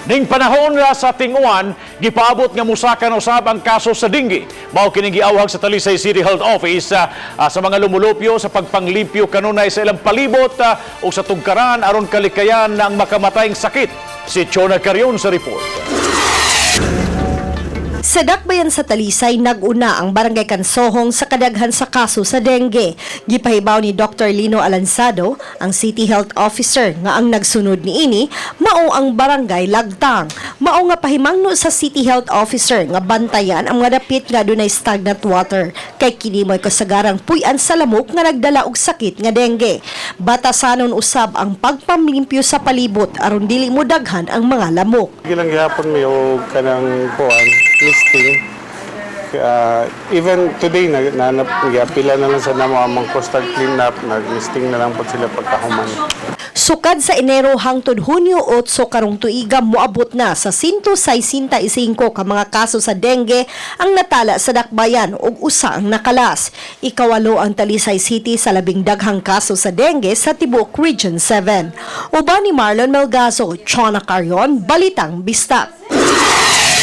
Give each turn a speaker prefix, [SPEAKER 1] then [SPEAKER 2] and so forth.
[SPEAKER 1] Ning panahon na sa tinguan, gipaabot nga musaka na usab ang kaso sa denggue. Mao kining giawhag sa Talisay City Health Office sa mga lumulupyo sa pagpanglimpyo kanunay sa ilang palibot o sa tugkaran aron kalikayan ang makamatayng sakit. Si Chona Carion sa report.
[SPEAKER 2] Sa dakbayan sa Talisay, nag-una ang Barangay Kansohong sa kadaghan sa kaso sa dengue. Gipahibaw ni Dr. Lino Alansado, ang City Health Officer, nga ang nagsunod niini, mao ang Barangay Lagtang. Mao nga pahimangno sa City Health Officer nga bantayan ang mga dapit nga dunay stagnant water kay kini mo'y kasagarang puy-an sa lamok nga nagdala og sakit nga dengue. Batasanon usab ang pagpamlimpyo sa palibot aron dili mo daghan ang mga lamok.
[SPEAKER 3] Gilang gihapon mi og kanang kuan, misting. Even today na giapila na lang sa namo among coastal clean up, nag-misting na lang po sila pagkahuman.
[SPEAKER 2] Sukad sa Enero hangtod Hunyo 8 karong tuiga, moabot na sa 165 ka mga kaso sa dengue ang natala sa dakbayan ug usa ang nakalas. Ikawalo ang Talisay City sa labing daghang kaso sa dengue sa tibuok Region 7. Uban ni Marlon Melgazo, Chona Carion, Balitang Bisdak.